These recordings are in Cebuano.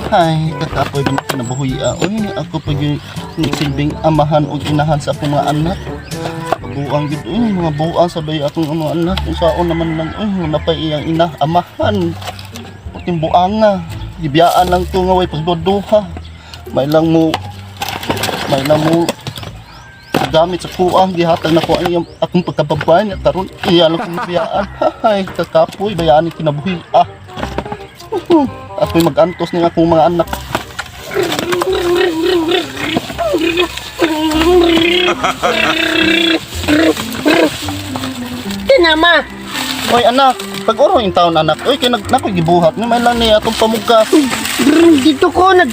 Ay, kakapoy ba na kinabuhi ah. Uy, ako pag yung silbing amahan o inahan sa akong mga anak. Buang gid uy, mga buang sabay akong mga anak. Unsaon naman lang uy, wala pa iyang ina, amahan. Puting buanga. Gibiyaan lang to nga way pagduduha. May lang mo may lang mo gamit sa kuang gihatag na ko ang iyang akong pagkababae niya karon iya lang kong biyaan. Hay, kakapoy bayaan ni kinabuhi ah. Ako'y mag-antos ng akong mga anak. Tinama. Oy anak, pag oro yung taon anak, oy kay nag nakoy gibuhat ni may lang ni atong pamugkas. Brr, dito ko nag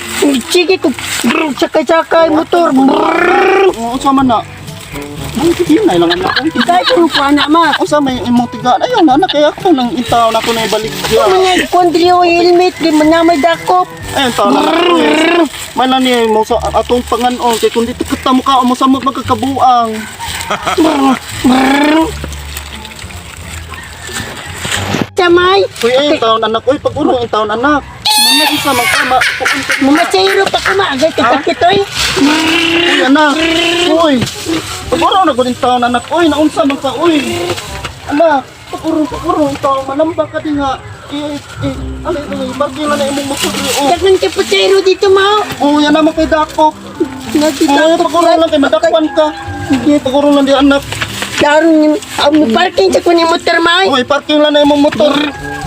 sige ko brr, sakay-sakay motor. Brr. Oo, unsa man na? Ang hinay lang anak. Oy, Kahit ano pa na ma. unsa may imong tigaan? Ayaw na anak kay ako nang intaon ako na ibalik diya. Mga kondriyo helmet di man na may dakop. Ayun taon anak. Oy. May lang ni mo sa atong panganon kay kun dito kita mo ka mo sa magkakabuang. Brr, brr. Samay. Uy, ayun taon anak, oy pag oro yung taon anak. Mama isa man ka ma puon ka. Mamasayro pa ka maagay kakakit oy. Uy anak. Uy. Pag oro na gud yung taon anak. Uy, naunsa man ka uy. Anak, pag uro yung taon malamba ka dinha. Eh, eh, ano ito, barkila na imong motor. Oh. Dagan ka pasayro dito mao. Oh, yan naman kay Dako. Uy, Nagdidakop pag-uro lang kay madakpan ka. Sige, pag-uro lang di anak. Daron ang parking sa kuning motor may. Uy, parking lang na imong motor.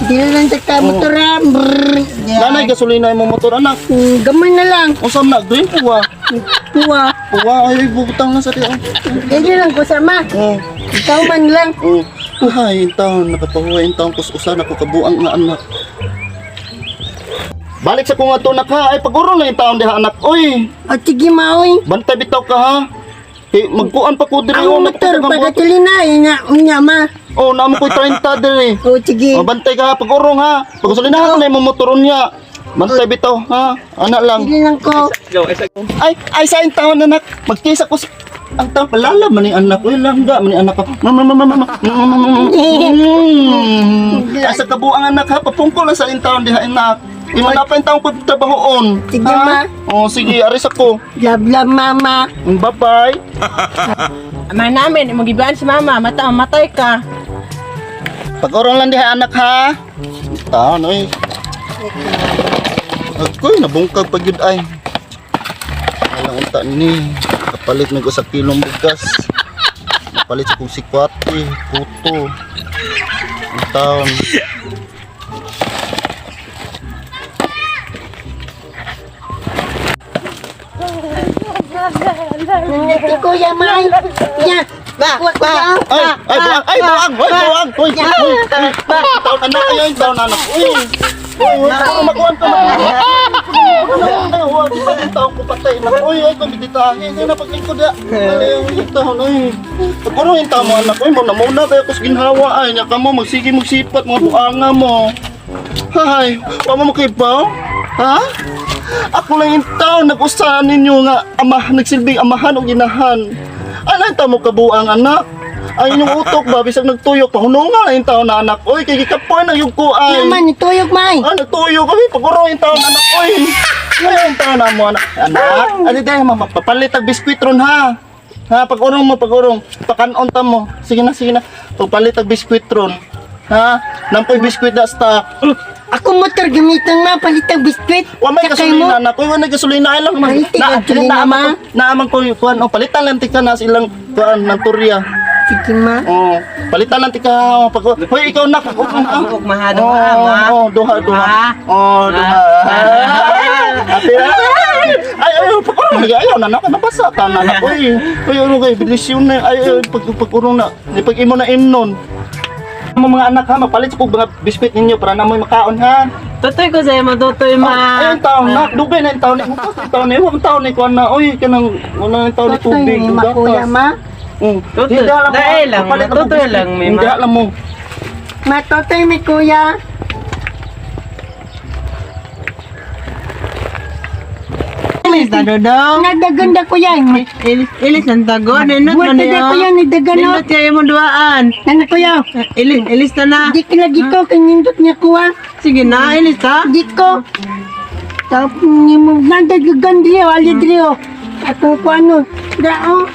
Di na lang sa ka motor ha. Brr. Lanay gasolina imong motor anak. Gamay na lang. Usam na green puwa. Tuwa. Puwa ay butang na sa tiyo. Ganyan lang ko sama. Oh. Ikaw man lang. Oh. Ay, taon nakapahuwa yung taon kus usa na ko kabuang nga anak. Balik sa kong ato nak ha, ay pag-uro lang yung taon diha anak. Uy, O sige maoy. bantay bitaw ka ha. Kay magkuan pa ko diri Ang oh, motor nagpatagang buhat. pagatilina ina unya ma. Oh, namo ko'y 30 diri. O sige. Oh, bantay ka ha, pag-urong ha. Pagkasulinahan ko na imong motor niya. Bantay bitaw ha. Anak lang. Sige lang ko. Ay, ay sa taon anak. Magkisa ko sa ang taon palala man ni anak ko langga man ni anak ko. Mama mama mama. Ay sa kabuang anak ha, papungko lang sa taon diha anak. Imo na pa taon ko trabahoon. Sige, Ha? ma. Oh, sige, aris ako. Love love mama. Bye-bye. Ama namin, imong gibaan si mama, mata matay ka. Pag-urong lang diha anak ha. Taon oy. Ako'y nabungkag pag yun ay. Alang unta ni. Kapalit may usa kilong bugas. Napalit sa kong sikwate, puto. Ang taon. Nanti kuya may. Ya. Ba, ba, Ay, ay, buang, ay, buang, ay, buang, uy, uy, uy, taon anak, ay, ay, taon anak, uy, uy, uy, makuan ka, makuan. Ay, huwag, di ba yung taon ko patay na, uy, ay, kung biditahin, ay, napaglingkod, ya, ay, yung taon, uy, pagkuro yung taon mo, anak, uy, muna, muna, kaya kus ginhawa, ay, niya ka mo, magsige, magsipat, mga buanga mo. Hay, wa mo makibaw? Ha? Ako lang yung taon, nag-usahan ninyo nga, ama, nagsilbing amahan o ginahan. Ano yung tao mo kabuang anak? Ang inyong utok ba, bisag nagtuyok, pahunungan na yung tao na anak. Oy, kay gikapoy na yung kuay. Naman ituyog may. Ah, nagtuyok kami, paguro yung tao na anak. Oy, ay, yung tao na mo anak. Anak, ali dahil mama, papalit ang biskwit ron ha. Ha, pag-urong mo, pag-urong. Pakanon ta mo. Sige na, sige na. Pagpalit ang biskwit ron. Ha? Nampoy biskwit na stock. Ako motor gamitan ma palitag biskwit. Wa may Sakay mo. gasolina na ko, wa may gasolina ay lang man. Ay, tiga, gasolina, ma. Naaman ko yung kuan, oh, palitan lang tika na silang kuan ng turya. Sige ma. Oh, palitan lang tika oh, pag Hoy, ikaw na pag Ug mahadong Oh, ama. oh, duha, duha. Oh, duha. Ate, ay, ay, ay, pag-urong na, ayaw na, naka, nabasa ka na, na, uy, uy, ano kay, bilis yun na, ay, ay, pag-urong na, pag imo na imnon. Mo mga anak ha, magpalit sa kog mga biskwit ninyo para na mo'y makaon ha. Tutoy ko sa'yo, matutoy ma. Ayun taon na, dugay na yung taon ni. Yung taon ni, huwag taon ni kuan na. Oy, kanang wala yung taon ni Totoy tubig. ni makuya ma. Tutoy, dahil lang, tutoy lang, may ma. Hindi alam mo. Matotoy mi kuya. Ilis na dodong. Nadaganda kuya. Ilis, ilis ng tago. Nindot Buhat man na niyo. kuya ni dagano. Nindot kayo mo duaan. Nana kuya. Ilis, ilis na na. Di ka lagi ko kanindot niya kuha. Sige na, ilis ha. Di ko. Tapos ni mo nandagagan drio, ali drio. Atong kuano. Dao.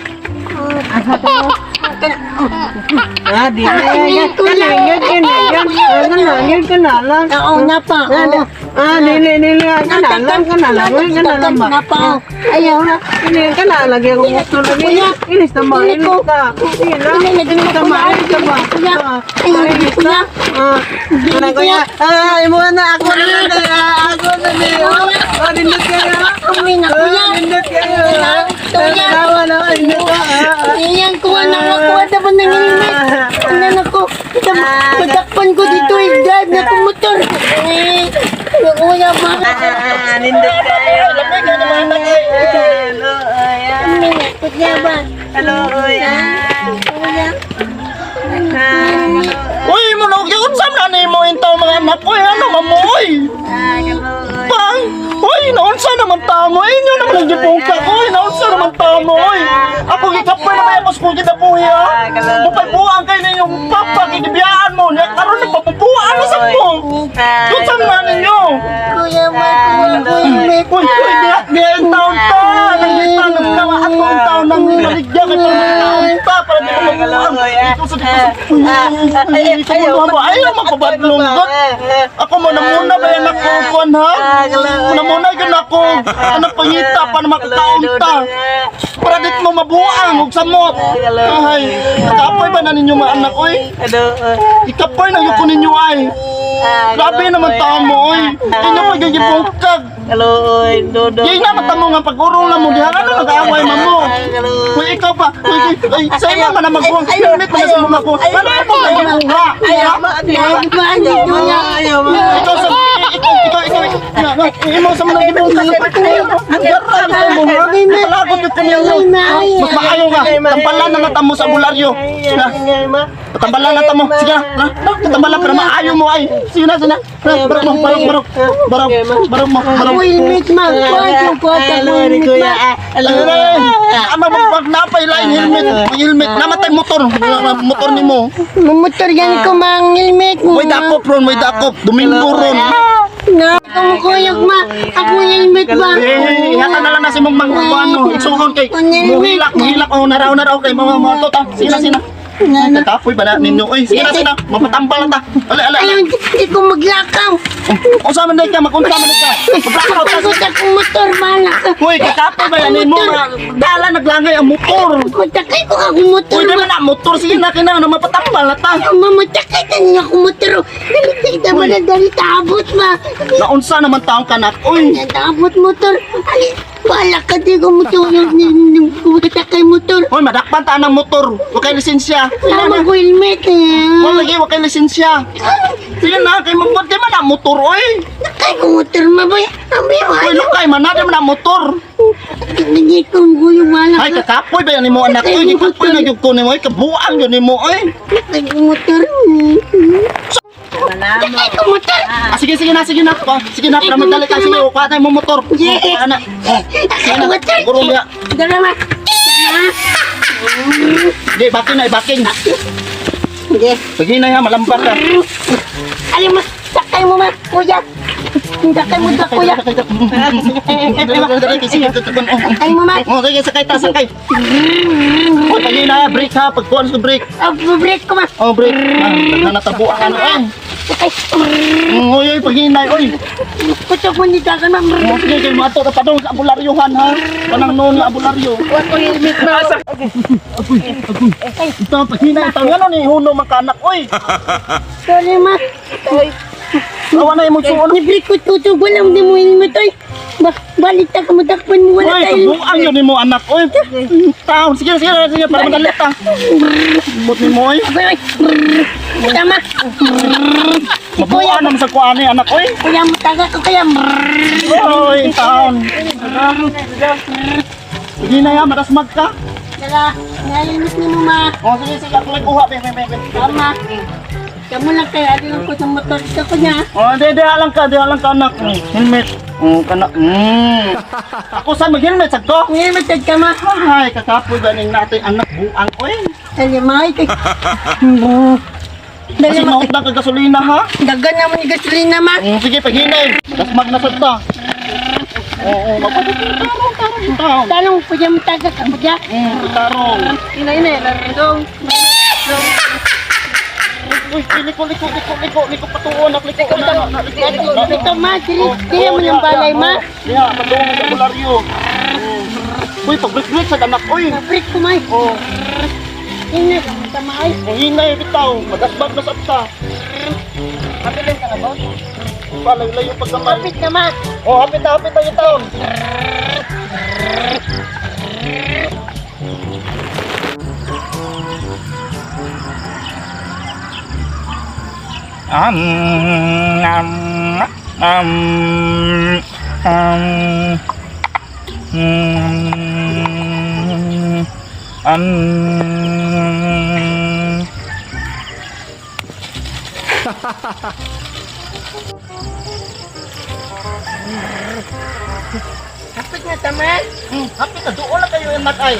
Ah, di na. Ay, kuya. Kanangyan, kanangyan. Kanangyan, kanalang. Oo, napa. Oo. Ah, dili, dili. Kanalang, kanalang. Kanalang ba? Napa. oh. Ayaw na. Dili, kanalang. Yung gusto lagi. Kuya. Ilis na ba? Dili Ilis ko. na. Sige na. Dili, Ilis na ba? Ilis na ba? Kuya. Ah, Ay, ilis na. kuya. Ah, ano, kuya? Ah, imo na. Ako na na. Ah, ako na na. Ah, nindot kayo. Kami na kuya. Ah, nindot kayo. Kuya. Tawa na, nindot ka. Ah, ah. Iyan, kuha na ako. Kuha na ba ng helmet? Ano na ko? Madakpan ko dito eh. Drive na ko motor. Eh, kuya ba? Ah, nindot kayo. Lamig na naman anak ay. Hello, ayan. Kami na, kuya ba? Hello, ayan. Kuya. Uy, mo na unsa man ni mo yung taon mga anak oy, ano mamuoy. Pang, uy, naunsa naman tamo, inyo naman ang gipungka ko, oy, naunsa naman tamo, oy. Ako gikapoy na may ako sa kong kinabuhi, ha? Mupay-buang kayo ninyong papa, gigibiyaan mo, niya, karon nagpapubuan na sa mo. Unsa man ninyo? Kuya ba? Kuha ko helmet. Uy, uy, diha, diha yung taon ta, nangita ng kawa at taon taon nang maligya kay para taon ta, para di mo mabuang. Dito sa dito sa, uy, uy, uy, kumuha mo, ay, mapabadlong god. Ako mo na muna ba yan ako kuan ha? Muna muna yun ako. Anak pangita para makakaon ta. Para dit mo mabuang og samot. Ay, nakapoy ba na ninyo mga anak oy? Ikapoy na yun ko ninyo ay. Grabe naman tao mo oy. Inyo pa gigipungkag. Hello, Dodo. Di na matamo nga pag-urong na mo diha ano nag-aaway man mo. Uy ikaw pa. Uy, ay sa imo man na magbuang helmet man sa mga ko. Ano ka pa mabuha? Ayaw, ma, Ay, ba? Kuya. Ayaw, ma. Ikaw sa ikaw ikaw ikaw ikaw imo sa mga gibong ang gara mo ha. Palagot gyud ko niyo. Mas maayo nga tambalan na nga tamo sa bularyo. Na, tambalan na tamo. Sige na, na, tambalan para maayo mo ay. Sige na, sige na. Barok mo, barok, barok. Barok, barok mo, barok. Ako helmet ma. Kuha ko, kuha ko helmet ma. Ama magpag napay lain helmet, helmet namatay motor, motor nimo. Mamotor yan ko mang helmet mo. Way dakop ron, way dakop. Domingo ron. Na, ako kuyog ma. Ako helmet ba? Eh, ingatan na lang na si mong mangkuano. Igsuon kay muhilak, muhilak oh naraw naraw kay mga mga to ta. Sina sina. Kakapoy ba na ninyo? Oy, sige na sina. Mapatambal na ta. Ale ale. Ayaw, hindi ko maglakaw. Unsa man day ka, makunta man day ka. Maglakaw ta. Pagod akong motor, balak ka. Uy, kakapoy ba yan nimo? Dala naglangay ang motor. Matakay ko akong motor. Uy, di man na motor sige na kina na mapatambal na ta. Mamatakay na niya akong motor. Dali, dali, dali, dali, taabot ma. Naunsa naman taong kanak. Uy, Taabot motor. Ali, balak ka, di ko motor. Matakay motor. uy, madakpan ta ng motor. Wa kay lisensya. Sige Tama na. ko helmet eh. Wa lagi wa kay lisensya. Sige na kay mabot di man na motor oy. Nakay ko motor mabay. Ami, Uy, lukay man na di man na motor. Hindi ko kuyog balak Ay, ka. kakapoy ba yan nimo anak? Uy, gikapoy na gyud ko nimo. Ay, kabuang yun nimo oy. Nakay ko motor. Nakay ko motor. Ah, sige, sige na, sige na. Ah, sige na, para magdali ka. Sige, kuha tayo mo motor. Yes. Kuha na. Nakay ko motor. Guro niya. Dala ma. Hindi, baking na, baking. Hindi. Sige na, ha, malambar ka. Ali ma, sakay mo ma, kuya. Sakay mo ta, kuya. Sakay mo ma. Oh, sige, sakay ta, sakay. Oh, sige na, break ha. Pagkuhan sa break. Ah, break ko ma. Oh, break. Ah, daghan na tabuan ano eh. Sakay. Oy, oy, paghinay, oy. Putok mo nito ka ma. Oh, sige, kay mato ka pa dong sa abularyuhan ha. Kanang noon nga abularyo. Wa ko helmet ma. Ito, paghinay, ito. Ano ni Huno mga kanak, oy. Sorry ma. Awa na imong suon. Ni break ko tutug wala mo di mo helmet oy. Ba, balik ta ka madakpan mo wala Uy, tayo. kabuang yun ni mo anak. Uy, taon. Sige, sige, sige, para madali ta. Bot ni mo, oy. Ay, ay. Tama. Mabuang naman sa kuan ni anak, oy. Kuya mo taga ko kaya. Uy, taon. Sige na ya, madasmag ka. Dala, nailimit ni mo ma. Oh, sige, sige, ako lang kuha. Be, be, be, be. Tama. Kamu lang kaya di lang ko sa motor sa kunya. Oh, di, di lang ka, di lang ka anak. Helmet. Oh, kana. Ako sa mag-helmet sad ko. Ngayon matag ka ma. Ay, kakapoy ba ning natin anak buang oy. Dali ma ay kay. Dali Kasi ma. maot na ka gasolina ha. Dagan naman ni gasolina ma. Sige, paghinay. Dasmag na sad ta. Oo, mapapatarong, tarong, tarong. Tanong kuya mo taga ka kuya. Tarong. Inay, inay, larong. Uy, liko, liko, liko, liko, liko, patuon, liko, liko, liko, liko. Ito ma, dili dili mo ng balay ma. Diya, patuon sa bularyo. Uy, pag-break sa anak, uy. Break ko ma. Oh, Ina, tama ay. ang hinay bitaw, magasbag na sa ta. Kapit lang ka ba? Palayo-layo pagkamay. Kapit na ma. Oh, hapit na, hapit na taon. Um, um, um, um, mm, um. Kapit na tama. Hapit na, doon lang kayo anak ay.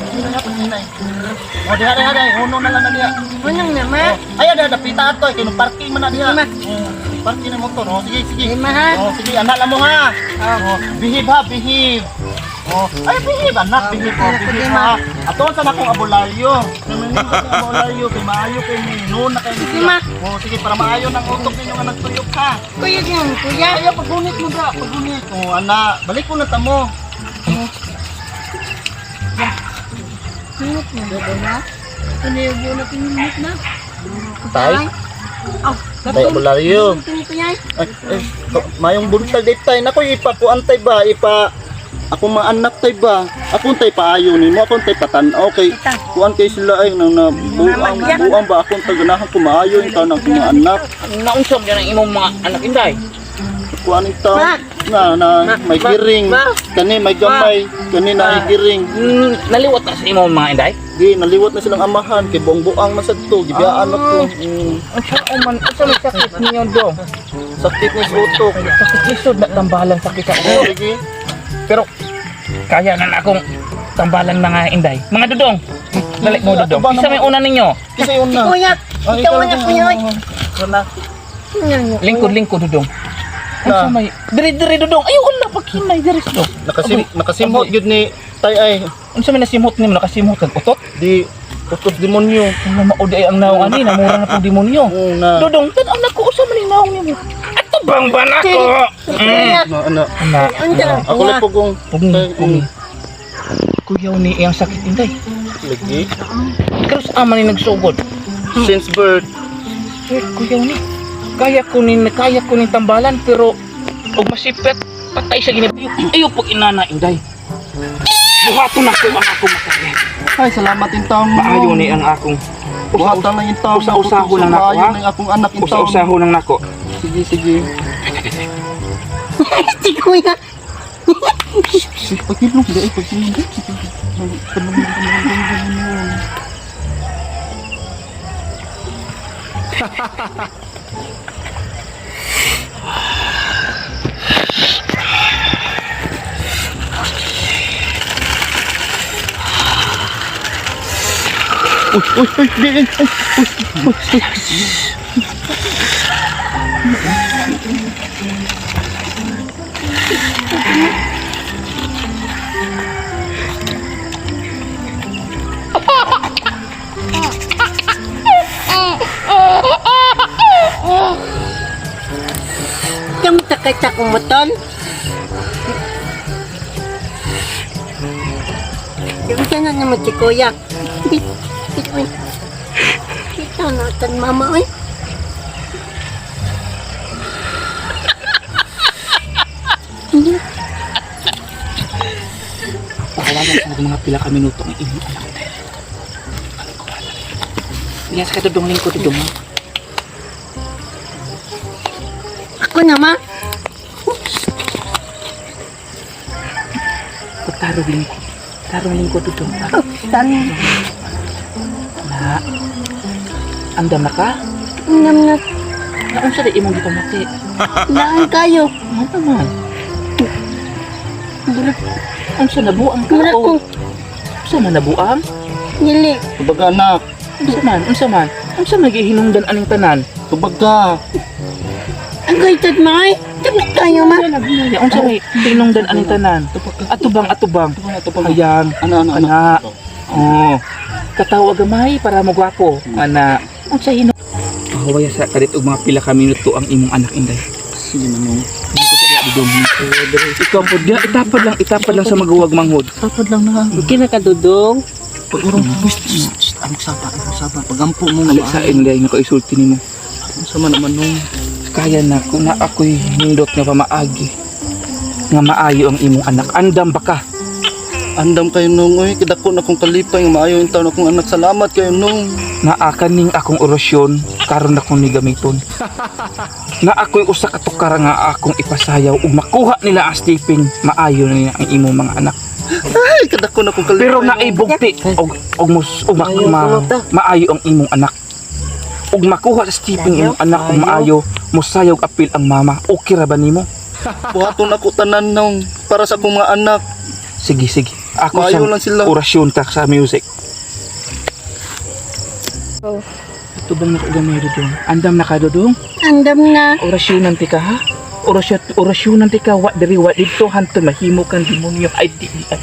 Hinay, hapit, hinay. Oh, diha, diha, diha. Uno na lang na diha. Unang na ma. Oh, ay, diha, dapita ato. Kaya nung parking man na diha. Ma. Parking na motor. Oh, sige, sige. Lima ha. Oh, sige, anak lang mo ha. Oh, behave ha, behave. Oh, ay, behave, anak, behave, oh, Anak ko, behave lima. ha. Ato sa nakong abularyo. Namanin ko sa abularyo, kay maayo kay ni noon na kay ni. Sige, ma. Oh, sige, para maayo ng utok ninyo nga nagtuyok ha. Kuya yan, kuya. Kaya pagunit mo ba? Pagunit. Oh, anak, balik ko na tamo. Minute na ba na? Ano yung buo na pinimit na? Tay? Oh, Tay abularyo. Tingin ko yan. Ay, ay, mayong buntag day tay nako ipa kuan tay ba ipa ako maanak tay ba akong tay paayo nimo akong tay patan-aw kay kuan kay sila ay nang na buang buang ba akong taganahan ko maayo yung taon akong mga anak Naunsam dyan ang imong mga anak inday. kuan yung taon Ma! na na may Ma! giring Ma! kani may gamay kani na ay giring Naliwat na sa imong mga inday. di naliwat na silang amahan kay buang buang man sad to gibiyaan ako. Unsa man, unsa may sakit ninyo dong? Sakit ni sa utok. Sakit lisod na tambalan sakit sa Oh, ulo. sige. Pero kaya na na akong tambalan mga inday. Mga dudong. Dali mo dudong. Isa may una ninyo. Kasi yun na. Kuya, Ay, ikaw man na kuya. oy. Wala. Lingkod lingkod dudong. Na. Unsa may diri diri dudong. Ayo wala paghinay diri dudong. Nakasimhot gyud ni tay ay. Unsa may nasimhot nimo nakasimhot kag utot? Di utot demonyo. Wala maudi ay ang naong ani namura na pong demonyo. Oo na. Dudong tan ang nako usa man ning naong nimo. Ato bang banako? Kuya, Na ana. Na. unsa lang Ako kuya. lang pugong Pugi, pugi. Kuyaw ni iyang sakit inday. Lagi. Pero sa ama ni nagsugod. Since birth. Eh, kuyaw ni. Kaya ko ni tambalan pero og masipet patay siya gini. Ayo pag inana inday. Buhaton na ko ang akong makaya. Ay, salamat in taon mo. Maayo ni ang akong Buhatan lang in taon. Usa-usaho lang nako, Maayo ha? na yung akong anak in taon. Usa-usaho lang nako. Sige, sige. Si kuya. Sige, pagilong. Di, ay, pagilong. Sige, Uy, uy, uy, di, ay, ay, uy, uy, uy. Kamu takay sa akong motor. Yung sana naman si kuya. Di, di, oy. Ito na tan mama oy. Pakawalan sa mga pila ka minuto ang inyong anak tayo. Iya sa kadudong lingkod dudong. Ako na, ma. Tarog lingkod. Tarong lingkod dudong. Oh, tan. Na. Andam na ka? Andam na. Naunsa di imong gipamati? Daan kayo. Ano naman? Unsa nabuang ka? Mura ko. Unsa man nabuang? Dili. Tubag anak. Unsa man? Unsa man? Unsa man gihinungdan aning tanan? Tubag ka. Ang gaytod, ma. Ay, Tapos kayo, ma. Unsa may hinungdan aning tanan? Atubang atubang. Atubang. Ayan. Ano, ano, ano? Ana. Oh. Katawa gamay para mo gwapo. Ana. Unsa hino? Pahuwaya sa kalit og mga pila ka minuto ang imong anak inday. Sige manong. Hindi ko sa dudong. Ikaw po diya, itapad lang sa maguwag manghod. Tapad lang na. Okay na ka, Dudong. Pag-urong. Shh, Amok saba, amok saba. Pagampo mo nga Sa inday nga ko isulti nimo. Unsa man manong. Kaya na kung na ako'y nindot nga pamaagi nga maayo ang imong anak. Andam ba ka? Andam kayo nung oy, kidako na kong kalipay nga maayo yung taon akong anak. Salamat kayo nung. Naa kaning akong orasyon karon akong ni gamiton. Na ako'y usa ka tukara nga akong ipasayaw ug makuha nila ang Stephen, maayo na nila ang imong mga anak. Ay, kadako na kong kalipay. Pero nung. naibugti og og mus og maayo ang imong anak. Ug makuha sa Stephen imong anak ug maayo, mosayaw og apil ang mama. Okay ra ba nimo? Buhaton ako tanan nung para sa akong mga anak. Sige, sige. Ako Maayo sa lang sila. orasyon ta sa music. Ito bang nakugamay dudong? Andam na ka dudong? Andam na. Orasyonan ti ka ha? Orasyon, orasyonan ti ka wa diri wa didto hantod mahimo kang demonyo ay di, di ay.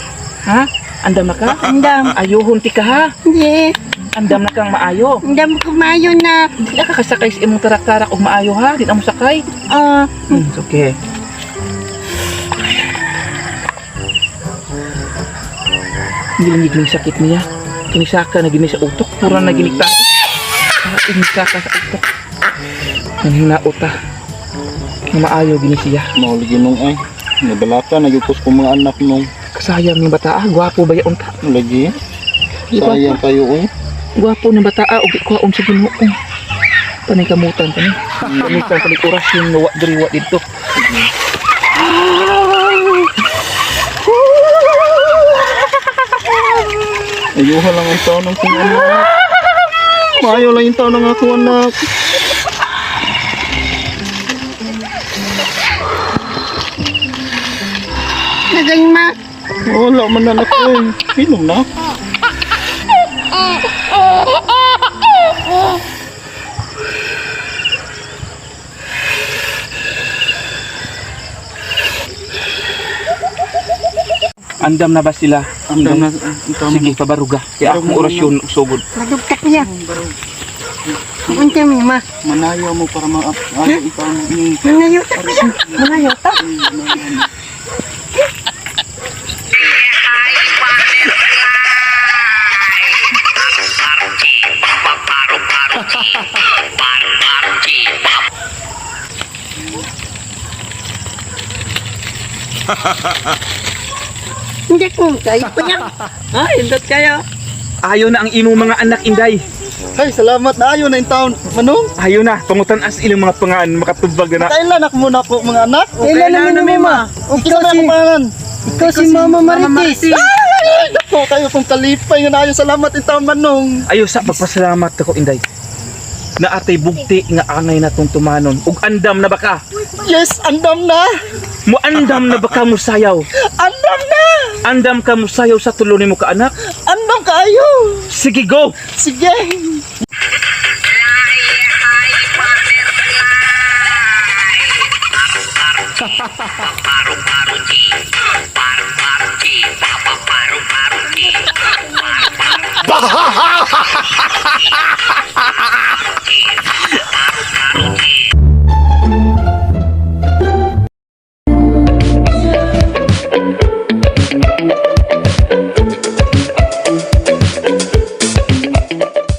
Ha? Andam na ka? Andam. Ayohon ti ka ha? Hindi. Andam na kang maayo. Andam kumayo na. Di na ka kasakay sa imong tarak-tarak og maayo ha? Di na mo sakay. Ah, It's okay. Nilingig sakit niya. Kinisaka na gini sa utok. Pura na gini ta. Kinisaka sa utok. Nanghinaot ta. Nga maayo gini siya. Mauligi nung ay. Nabalaka na gyud ko sa mga anak nung. Kasayang ni bata ah. Gwapo ba yaon ta? Lagi. Di ba? Sayang kayo oy. Gwapo ni bata ah. Ug kuhaon sa Ginoo. Panay kamutan pa ni. Kamutan pa ni orasyon nga wa diri wa didto. Ayuha lang ang taon ng kong anak. Maayo lang yung taon ng akong anak. nagay, ma. Wala man anak ko eh. Inom na. Andam na ba sila? Andam na. Ang taon. Sige, pabaruga. Kaya akong orasyon og sugod. Madugtak niya. Unta mi, ma. Manayo mo para maayo yung taon. Manayo ta ko siya. Manayo ta. Hindi ko kayo pa niya. Ha, indot kayo. Ayo na ang imong mga anak inday. Ay, salamat na ayo na yung taon. Manong, Ayo na, pangutan as ilang mga pangan makatubag na. kailan ako muna po mga anak? Kailan naman na, ma? Ikaw si... Pangalan? Ikaw si Mama Marites. Ay, dako kayo kong kalipay nga naayo. Salamat yung taon, Manong. Ayo sa pagpasalamat ako inday. Na atay bugti nga angay na tong tumanon. Ug andam na baka. Yes, andam na. Mo andam na baka musayaw. Andam na. Andam ka musayaw sa tulo nimo ka anak. Andam kayo. Sige go. Sige.